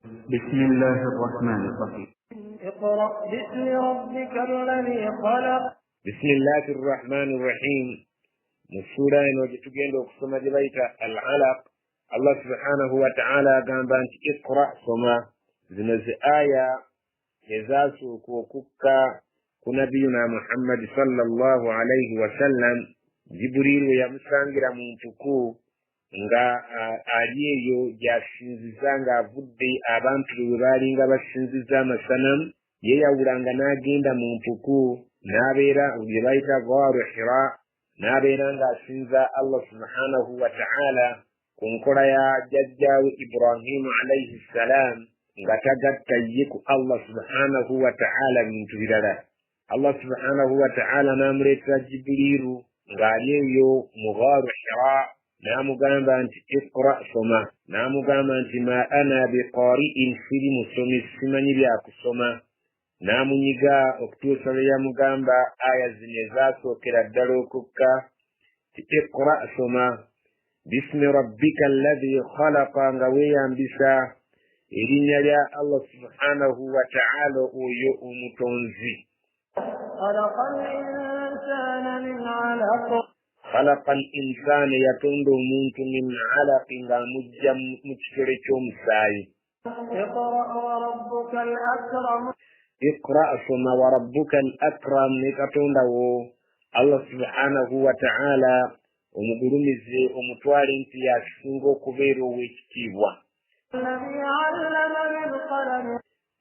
بسم الله الرحمن الرحيم. اقرأ باسم ربك الذي خلق. بسم الله الرحمن الرحيم. Mu ssuula eno gye tugenda okusoma gye bayita Al-Alaq, Allah subhanahu wa ta'ala agamba nti iqra, soma. Zino ze aya ezaasooka okukka ku nabiyuna Muhammadi sallallahu alaihi wasallam. Jibuliiru yamusangira mu mpuku nga ali eyo gy'asinziza ng'avudde abantu be bwe baalinga basinziza amasanamu, yeeyawulanga n'agenda mu mpuku n'abeera bye bayita Gaaru Hira, n'abeera ng'asinza Allah subhanahu wa ta'ala ku nkola ya jjajjaawe Ibrahimu alayhi ssalam, nga tagatta ye ku Allah subhanahu wa ta'ala bintu birala. Allah subhanahu wa ta'ala n'amuleetera Jibuliiru ng'ali eyo mu Gaaru Hira, n'amugamba nti iqra, soma. N'amugamba nti ma ana biqari'in, siri musomi, simanyi byakusoma. N'amunyiga okutuusa lwe yamugamba aya zino ezasookera ddala okukka ti iqra, soma bismi rabbika alladhi khalaqa, nga weeyambisa erinnya lya Allah subhanahu wa ta'ala oyo omutonzi. Khalaqa al-insaana, yatonda omuntu, min alaqi, ng'amujja mu kitole ky'omusaayi. Iqra, soma, wa rabbuka al-akram, ne Katonda wo Allah subhanahu wa ta'ala omugulumize, omutwale nti yasinga okubeera ow'ekitiibwa.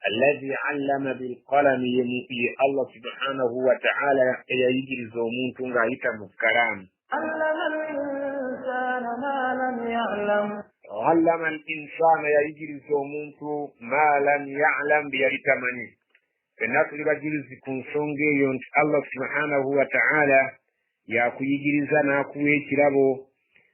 Alladhi allama bilqalami, ye Allah subhanahu wa ta'ala eyayigiriza omuntu ng'ayita mu kkalaamu. Allama al-insaana, yayigiriza omuntu ma lam ya'lam, bye yali tamanyi. Ffenna tuli bajulizi ku nsonga eyo nti Allah subhanahu wa ta'ala yakuyigiriza n'akuwa ekirabo,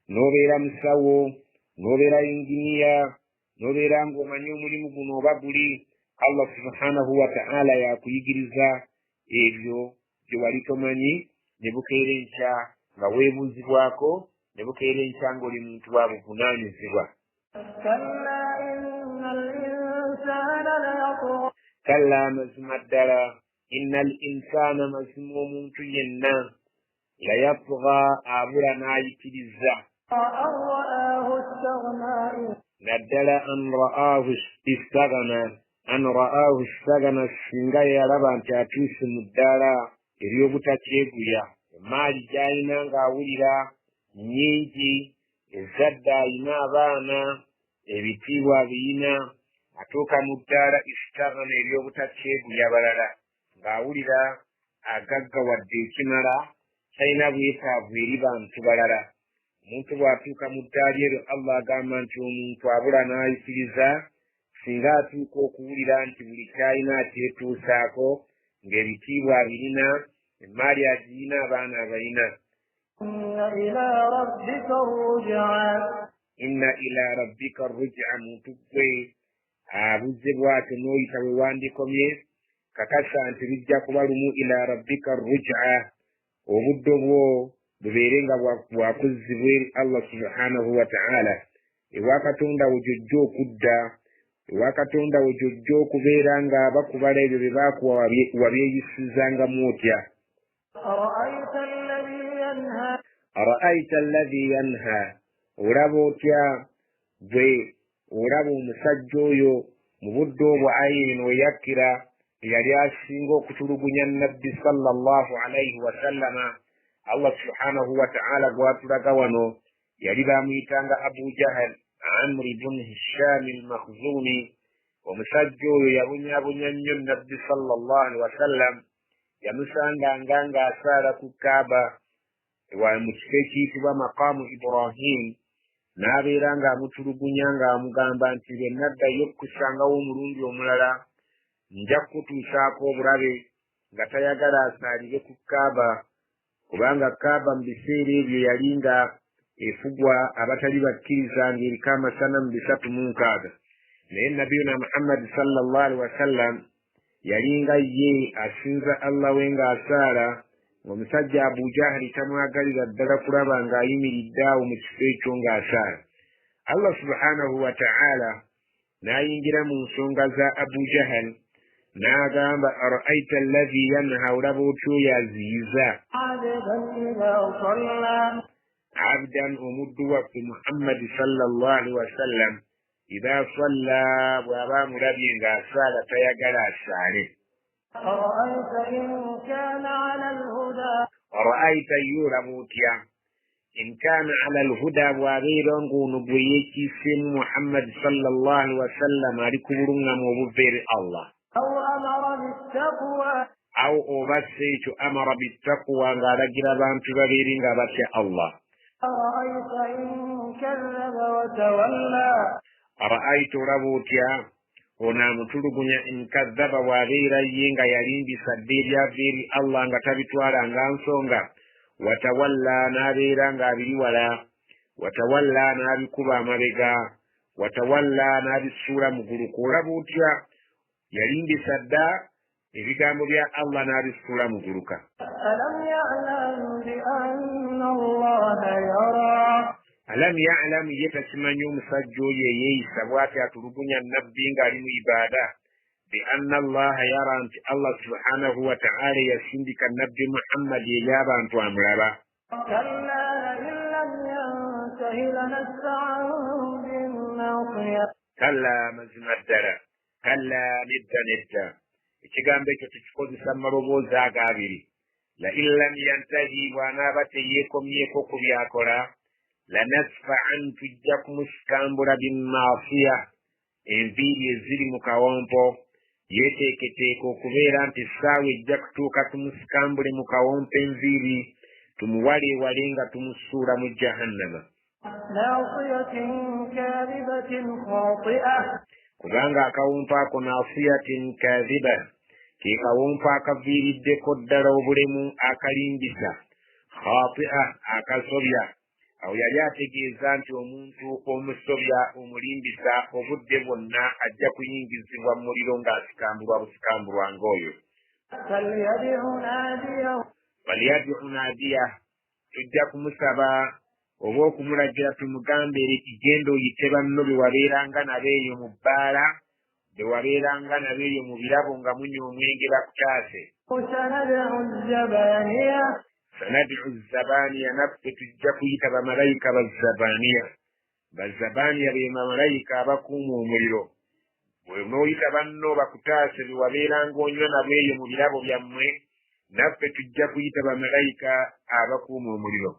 n'obeera musawo, n'obeera yinginiya, n'obeera ng'omanyi omulimu guno oba guli. Allah subhanahu wa ta'ala yakuyigiriza ebyo bye wali tomanyi, ne bukeera enkya nga weebuuzibwako, ne bukeera enkya ng'oli muntu wa buvunaanyizibwa. Kalla, mazima ddala, inna al-insaana, mazima omuntu yenna, layatgha, abula n'ayitiriza, naddala an ra'aahu istaghna, an ra'aahu istaghna, singa yalaba nti atuuse mu ddaala ery'obutakyeguya. Emaali gy'alina ng'awulira nnyingi, ezzadde ayina abaana, ebitiibwa abiyina, atuuka mu ddaala istaghna ery'obutakyeguya balala, ng'awulira agaggawadde ekimala, talina bwetaavu eri bantu balala. Omuntu bw'atuuka mu ddaala eryo, Allah agamba nti omuntu abula n'ayitiriza singa atuuka okuwulira nti buli ky'alina akyetuusaako, ng'ebitiibwa abirina, emaali agiyina, abaana abayina. Inna ila rabbika ruj'a, muntu ggwe abuze bw'atyo n'oyita we wandikomye, kakasa nti bijja kuba lumu ila rabbika ruj'a, obuddo bwo bubeere nga bwakuzzibwa eri Allah subhanahu wa ta'ala. Ewa Katonda wo gy'ojja okudda, ewa Katonda wo gy'ojja okubeera nga bakubala ebyo bye baakuwa wabyeyisizangamu otya. Ara'ayta alladhi yanha, olaba otya gwe olaba omusajja oyo mu budde obwo aya eno we yakkira, eyali asinga okutulugunya Nabbi sallallahu alaihi wasallama. Allah subhanahu wa ta'ala gw'atulaga wano yali bamuyitanga Abu Jahal Amri bun Hisham al-Makhzumi. Omusajja oyo yabonyabonya nnyo Nabbi sallallahu alaihi wasallam, yamusanganga ng'asaala ku Kaaba mu kifo ekiyitibwa Maqaamu Ibrahim, n'abeera ng'amutulugunya ng'amugamba nti bwe naddayo okukusangawo omulundi omulala nja kukutuusaako obulabe, nga tayagala asaalire ku Kaaba, kubanga Kaaba mu biseera ebyo yali nga efugwa abatali bakkiriza ng'eriko amasanamu 360. Naye nabiyuna Muhammadi sallallahu alaihi wasallam yalinga ye asinza Allah we ng'asaala, ng'omusajja Abu Jahali tamwagalira ddala kulaba ng'ayimiridde awo mu kifo ekyo ng'asaala. Allah subhanahu wa ta'ala N'ayingira mu nsonga za Abu Jahal n'agamba araaita allazi yanha, olaba otya oyo aziyiza abdan, omuddu waffe Muhammadi sallallahu alaihi wasallam, idha salla, bw'aba amulabye ng'asaala tayagala asaale. Araaita, ye olaba otya in kaana ala alhuda, bw'abeera ng'ono gwe yeekiiseemu Muhammadi sallallahu alaihi wasallam ali ku buluŋŋamu obuva eri Allah, aw oba si ekyo amara bittakuwa, ng'alagira bantu babeere nga batya Allah. Araaita, olaba otya ono amutulugunya in kazzaba, bw'abeera ye nga yalimbisa dda ebyava eri Allah nga tabitwala nga nsonga, watawalla, n'abeera ng'abiriwala, watawalla, n'abikuba amabega, watawalla, n'abisuula muguluka. Olaba otya yalimbisa dda ebigambo bya Allah n'abisuula muguluka. Alam ya'lam, ye takimanyi omusajja oyo eyeeyisa bw'ati atulugunya nabbi ng'ali mu ibaada, bi anna Allaha yara, nti Allah subhanahu wa ta'ala yasindika nabbi Muhammad eri abantu amulaba. Kalla, mazima ddala, kalla, nedda nedda. Ekigambo ekyo tukikozesa mu maloboozi ago abiri. La in lam yantahi, bw'anaaba teyeekomyeko ku byakola, lanasfa'an, tujja kumusikambula binnaasiya, enviiri eziri mu kawompo. Yeeteeketeeka okubeera nti essaawa ejja kutuuka tumusikambule mu kawompo enviiri, tumuwaleewale nga tumusuula mu jahannama. Kubanga akawompo ako naasiyatin kaadhiba, ke kawompo akaviiriddeko ddala obulemu, akalimbisa, khati'a, akasobya. Awo yali ategeeza nti omuntu omusobya omulimbisa obudde bwonna ajja kuyingizibwa mu muliro ng'asikambulwa busikambulwa ng'oyo. Falyad'u naadiya, tujja kumusaba oba okumulagira tumugambe genda oyite banno be wabeeranga nabo eyo mu bbaala, be wabeeranga nabo eyo mu birabo nga munywa omwenge bakutaase. Sanad'u zabaniya, naffe tujja kuyita bamalayika bazabaniya. Bazabaniya be bamalayika abakuuma omuliro. Bwe n'oyita banno bakutaase be wabeeranga onywa nabo eyo mu birabo byammwe, naffe tujja kuyita bamalayika abakuuma omuliro.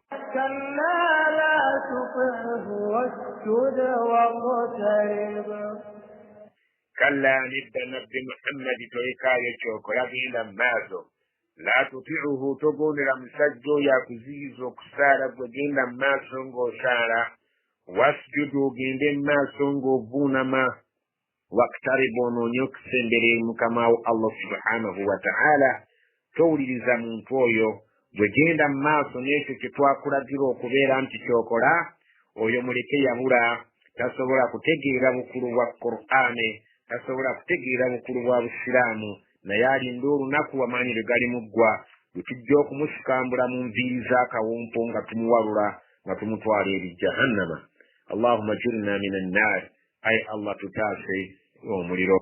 Kalla, nedda nabbi Muhammadi tolekaayo kyokola, genda mu maaso. La tuti'uhu, togondera musajja oyo akuziyiza okusaala, gwe genda mu maaso ng'osaala. Wasjudu, ogende mu maaso ng'ovuunama. Waqtaribu, onoonye okusembera eri Mukama wo Allah subhanahu wa ta'ala. Towuliriza muntu oyo, gwe genda mu maaso n'ekyo kye twakulagira okubeera nti kyokola. Oyo muleke yabula, tasobola kutegeera bukulu bwa Qur'ane, tasobola kutegeera bukulu bwa Busiraamu, naye alinda olunaku amaanyi lwe galimuggwa lwe tujja okumusikambula mu nviiri z'akawompo nga tumuwalula nga tumutwala eri jahannama. Allahumma jurna min annaar, ayi Allah tutaase omuliro.